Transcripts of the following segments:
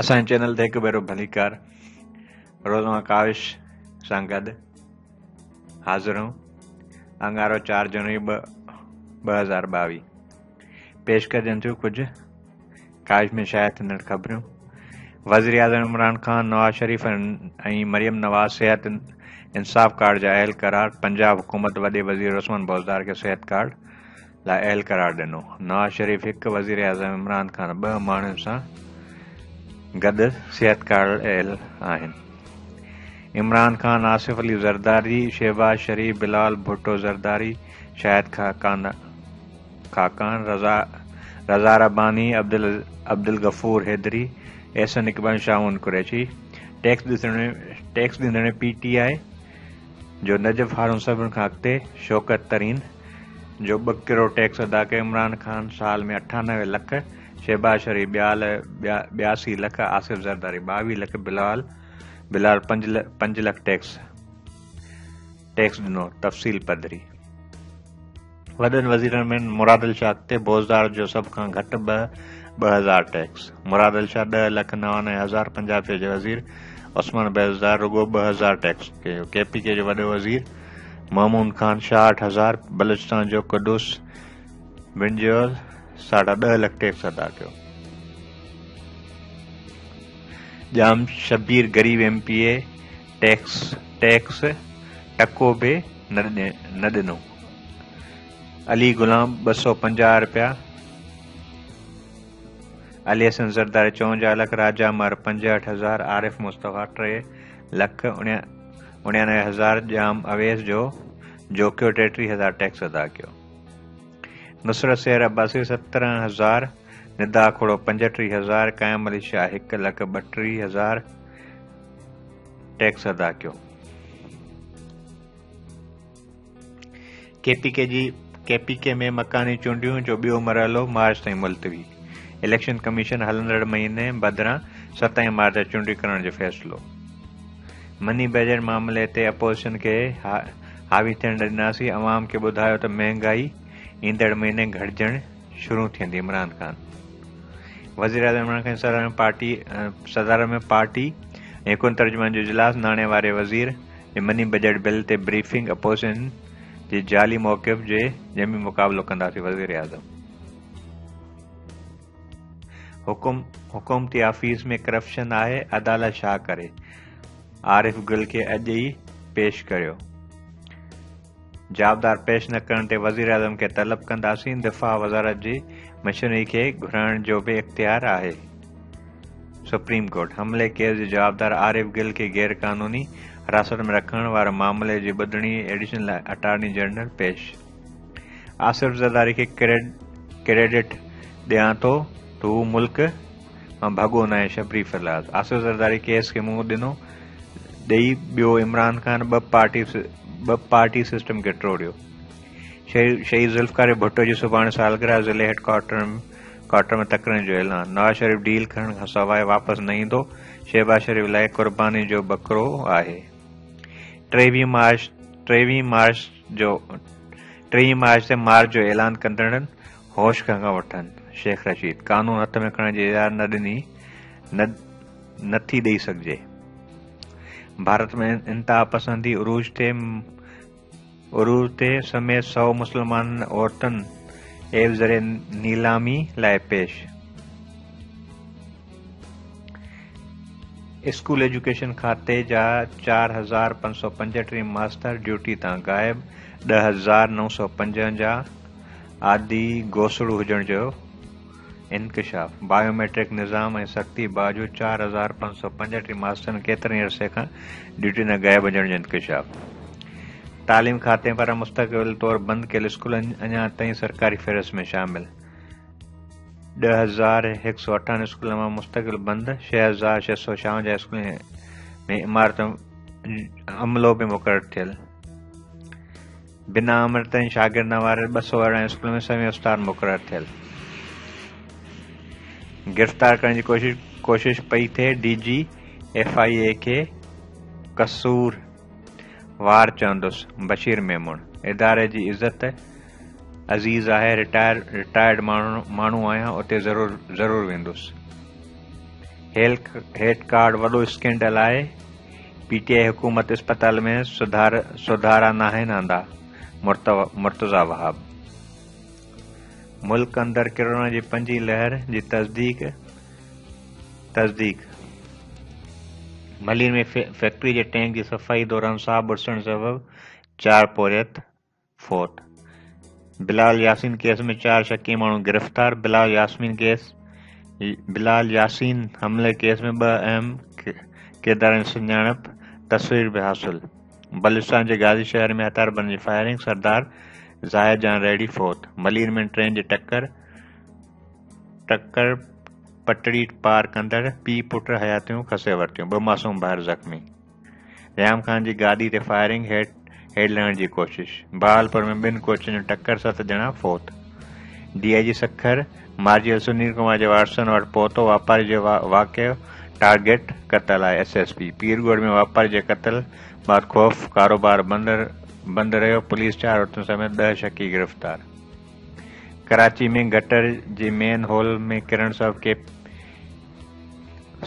اسان جي چينل تي هڪ ڀيرو ڀليڪار روزانه ڪاوش سان گڏ حاضر آهيون. اڱارو 4 جنوري 2022 پيش ڪجن ٿيون ڪجهه ڪاوش ۾ شايع ٿيندڙ خبرون. وزيراعظم عمران خان، نواز شريف ۽ مريم نواز صحت انصاف ڪارڊ جا اهل قرار، پنجاب حڪومت وڏي وزير عثمان بوزدار کي صحت ڪارڊ لاء اهل قرار ڏنو. نواز شريف هڪ، وزيراعظم عمران خان ٻه ماڻهن سان گڏ صحت ڪارڊ اهل آهن. عمران خان، آصف علي زرداري، شهباز شريف، بلاول ڀٽو زرداري، شاهد خاقان، رضا رباني، عبدالغفور حيدري، احسن اقبال، شاهه محمود قريشي ٽيڪس ڏيندڙ ۾ پي ٽي آء جو نجف هارون سڀن کان اڳتي، شوڪت ترين جو 2 ڪروڙ ٽيڪس ادا ڪيو، عمران خان سال ۾ 98 لک، شهباز شريف 82 لک، آصف زرداري 22 لک، بلاول 5 لک ٽيڪس ڏنو، تفصيل پڌري. وڏن وزيرن ۾ مراد علي شاهه اڳتي، بوزدار جو سڀ کان گهٽ 2000 ٽيڪس، مراد علي شاهه 10 لک 99 هزار، پنجاب جي وزير عثمان بوزدار رڳو 2000 ٽيڪس ڪيو، ڪي پي ڪي جو وڏو وزير محمود خان 66 هزار، بلوچستان جو قدوس بنجول 10.5 لک ٽيڪس ادا ڪيو. ڄام شبير غريب ايم پي اي ٽيڪس ٽڪو به نه ڏنو، علي غلام 250 رپيا، علي حسن زرداري 54 لک، راجا مهر 65 هزار، عارف مصطفيٰ 3 لک 99 هزار، ڄام اويس جو جوکيو 33 هزار ٽيڪس ادا ڪيو. نصرت سحر عباسي 17 هزار، ندا کوڙو 35 هزار، قائم علي شاهه 1 لک 32 هزار ٽيڪس ادا ڪيو. ڪي پي ڪي جي ڪي پي ڪي ۾ مڪاني چونڊيون جو ٻيو مرحلو مارچ تائين ملتوي، اليڪشن ڪميشن هلندڙ مهيني بدران 7 مارچ تي چونڊيون ڪرڻ جو فيصلو. مني بجيٽ معاملي تي اپوزيشن کي حاوي ٿيڻ نه ڏناسين، عوام کي ٻڌايو ته مهانگائي ايندڙ مهيني گهٽجڻ شروع ٿيندي، عمران خان. وزيراعظم عمران خان جي صدارت ۾ پارٽي ۽ حڪومتي ترجمان جو اجلاس، ناڻي واري وزير جي مني بجيٽ بل تي بريفنگ، اپوزيشن جي جعلي موقف جي ڄمي مقابلو ڪنداسين، وزيراعظم. حڪومتي آفيس ۾ ڪرپشن آهي، عدالت ڇا ڪري؟ عارف گل کي اڄ ئي پيش ڪريو. جوابدار پيش نه ڪرڻ تي وزيراعظم کي طلب ڪنداسين، دفاع وزارت جي مشينري کي گهرائڻ جو به اختيار آهي. سپريم ڪورٽ حملي ڪيس جي جوابدار عارف گل کي غير قانوني حراست ۾ رکڻ واري معاملي جي ٻڌڻي ايڊيشنل اٽارني جنرل پيش. آصف زرداري کي ڪريڊٽ ڏيان ٿو ته هو ملڪ مان ڀڳو ناهي، شبري فلاز. آصف زرداري ڪيس کي منهن ڏنو ڏئي ٻيو عمران خان ٻه پارٽي سسٽم کي ٽوڙيو. شهيد ذوالفقار ڀٽو جي سڀاڻي سالگرهه، ضلعي هيڊ ڪوارٽر ۾ تقريرن جو اعلان. نواز شريف ڊيل کڻڻ کان سواء واپس نه ايندو، شهباز شريف لاء قرباني جو ٻڪرو آهي. 23 مارچ تي مارچ جو اعلان ڪندڙن هوش کان ڪم وٺن، شيخ رشيد. قانون هٿ ۾ کڻڻ جي اجازت نه ڏني نه ٿي ڏئي سگهجي. ڀارت ۾ انتهاپسندي عروج تي سميت 100 مسلمان عورتن ايپ ذريعي نيلامي لاء پيش. اسڪول ايجوڪيشن کاتي جا 4535 ماستر ڊيوٽي تان غائب، 10,955 عادي گوسڙو هجڻ جو انڪشاف، بايوميٽرڪ نظام ۽ سختي باوجود 4535 ماسترن ڪيترن ئي عرصي کان ڊيوٽي تان غائب هجڻ جو انڪشاف. تعليم کاتي پاران مستقل طور بند ڪيل اسڪول اڃا تائين سرڪاري فهرست ۾ شامل، 10,198 اسڪولن مان مستقل بند 6,656 اسڪولن ۾ عمارتن عملو به مقرر ٿيل، بنا آمريت ۽ شاگردن واري 218 اسڪولن ۾ سوين استاد مقرر ٿيل. گرفتار ڪرڻ جي ڪوشش پئي ٿئي، ڊي جي ايف I اي کي قصور وار چوندس، بشير ميمڻ. اداري جي عزت عزيز آهي، رٽائرڊ ماڻهو آهيان، اتي ضرور ويندس. هيلٿ ڪارڊ وڏو اسڪينڊل آهي، پي ٽي آء حڪومت اسپتال ۾ سڌارا ناهن آندا، مرتضيٰ وهاب. ملڪ اندر ڪرونا جي پنجين لهر جي تصديق. ملير ۾ فيڪٽري جي ٽينڪ جي صفائي دوران ساهه ٻرسڻ سبب 4 پورهيت فوت. بلال ياسين ڪيس ۾ 4 شڪي ماڻهو گرفتار. بلال ياسين حملي ڪيس ۾ 2 اهم ڪردارن جي سڃاڻپ تصوير به حاصل. بلوچستان جي غازي شهر ۾ هٿياربندن جي فائرنگ، سردار زاهد جان رهڙي فوت. ملير ۾ ٽرين جي ٽڪر پٽڙي پار ڪندڙ پيء پٽ حياتيون کسي ورتيون، 2 معصوم ڀائر زخمي. ريحام خان جي گاڏي تي فائرنگ، هيٺ لهڻ جي ڪوشش. بهاولپور ۾ ٻن ڪوچن جو ٽڪر، 7 ڄڻا فوت. ڊي I جي سکر مارجي ويل سنيل ڪمار جي وارثن وٽ پهتو، واپاري جو واقعو ٽارگيٽ قتل آهي، ايس ايس پي پيرڳوٺ ۾ واپاري جي قتل بعد خوف، ڪاروبار بند رهيو، پوليس 4 عورتن سميت 10 شڪي گرفتار. ڪراچي ۾ گٽر جي مين هول ۾ ڪرڻ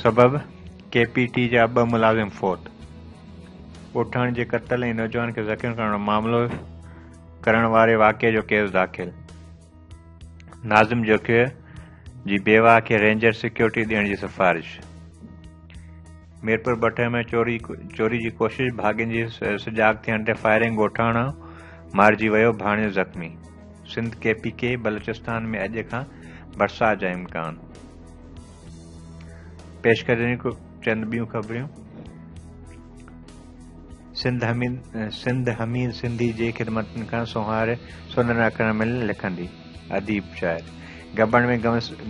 سبب ڪي پي ٽي جا 2 ملازم فوت. ڳوٺاڻي جي قتل ۽ نوجوان کي زخمي ڪرڻ وارو معاملو ڪرڻ واري واقعي جو ڪيس داخل. ناظم جوکيو جي بيواهه کي رينجر سيڪيورٽي ڏيڻ جي سفارش. ميرپور بٺي ۾ چوري جي ڪوشش، ڀاڳين جي سجاڳ ٿيڻ تي فائرنگ، ڳوٺاڻو مارجي ويو، ڀاڻيجو زخمي. سنڌ، ڪي پي ڪي، بلوچستان ۾ اڄ کان برسات جا امڪان. پيش ڪريون چند ٻيون خبريون. سنڌ حميد سنڌي جي خدمتن کان سونهاري سندن اکرن ۾ لکندي. اديب شاعر. گبڻ ۾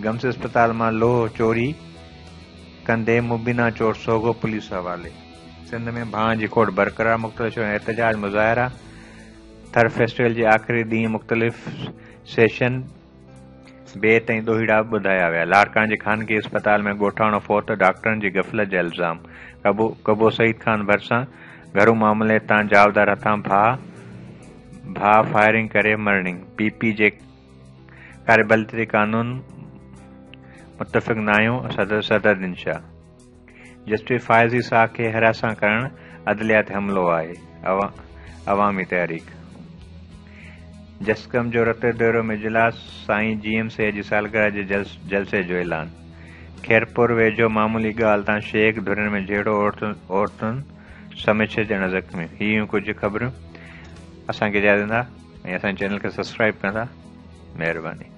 گمس اسپتال مان لوهه چوري ڪندي مبينا چور سوگهو پوليس حوالي. سنڌ ۾ ڀاڻ جي کوٽ برقرار، مختلف شهرن ۾ احتجاج، مظاهرا. ٿر فيسٽيول جي آخري ڏينهن مختلف سيشن، بيت ۽ ڏوهيڙا ٻڌايا ويا. لاڙڪاڻي جي خانگي اسپتال ۾ ڳوٺاڻو فوت، ڊاڪٽرن جي غفلت جا الزام. قبو سعيد خان ڀرسان گهرو معاملي تان جوابدار هٿان ڀاء فائرنگ ڪري مرڻي. پي پي جي ڪاري بلدياتي قانون متفق ناهيون، صدرالدين شاهه. جسٽس فائز عيسيٰ کي هراسان ڪرڻ عدليه تي حملو آهي، عوامي تحريڪ. جسقم جو رتوديرو ۾ اجلاس، سائين جي ايم سيد جي سالگرهه جي جلسي جو اعلان. خيرپور ويجهو معمولي ڳالهه تان شيخ ڌرين ۾ جهيڙو، عورتن سميت 6 ڄڻا زخمي. هي هيون ڪجهه خبريون. اسان کي اجازت ڏيندا ۽ اسان جي چينل کي سبسڪرائب ڪندا. مهرباني.